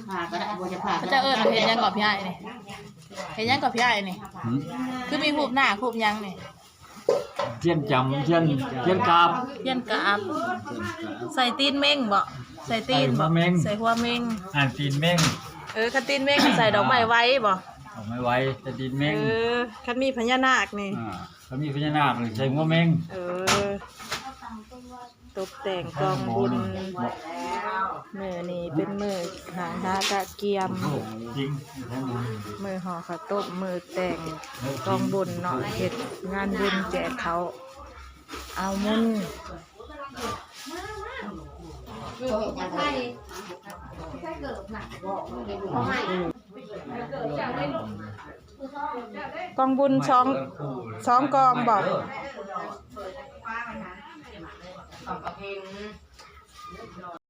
ພາກໍໄດ້ ບໍ່ຈະພາກໍໄດ້ ເຈົ້າເອີ້ນເຮັດຫຍັງເກາະພີ່ອ້າຍນີ້? ເຮັດຫຍັງເກາະພີ່ອ້າຍນີ້? ຫືມ? ຄືມີຮູບນາກຮູບຫຍັງນີ້? ທຽນຈຳ ທຽນ ທຽນກາບ ທຽນກາບ ໃສ່ຕີນເມັງບໍ? ໃສ່ຕີນບໍ? ໃສ່ຫົວເມັງ ໃສ່ຫົວເມັງ ອັນຕີນເມັງ. ເອີ ຄັນຕີນເມັງໃສ່ດອກໄມ້ໄຫວ້ບໍ? ດອກໄມ້ໄຫວ້ ໃສ່ຕີນເມັງ. ເອີ ຄັນມີພະຍານາກນີ້ ອ່າ ຄັນມີພະຍານາກນີ້ໃສ່ຫົວເມັງ. ເອີ ຕົບແຕ່ງກອງບຸນ ມື້ນີ້ເປັນມື້ຫາ ຫາກະກຽມ ມື້ຫໍ່ເຂົ້າຕົ້ມ ມື້ແຕ່ງກອງບຸນເນາະ ເຮັດງານບຸນແຈກເຂົ້າ ເອົາບຸນ. ກອງບຸນສອງ ສອງກອງບໍ? ສອງກະເພັນ.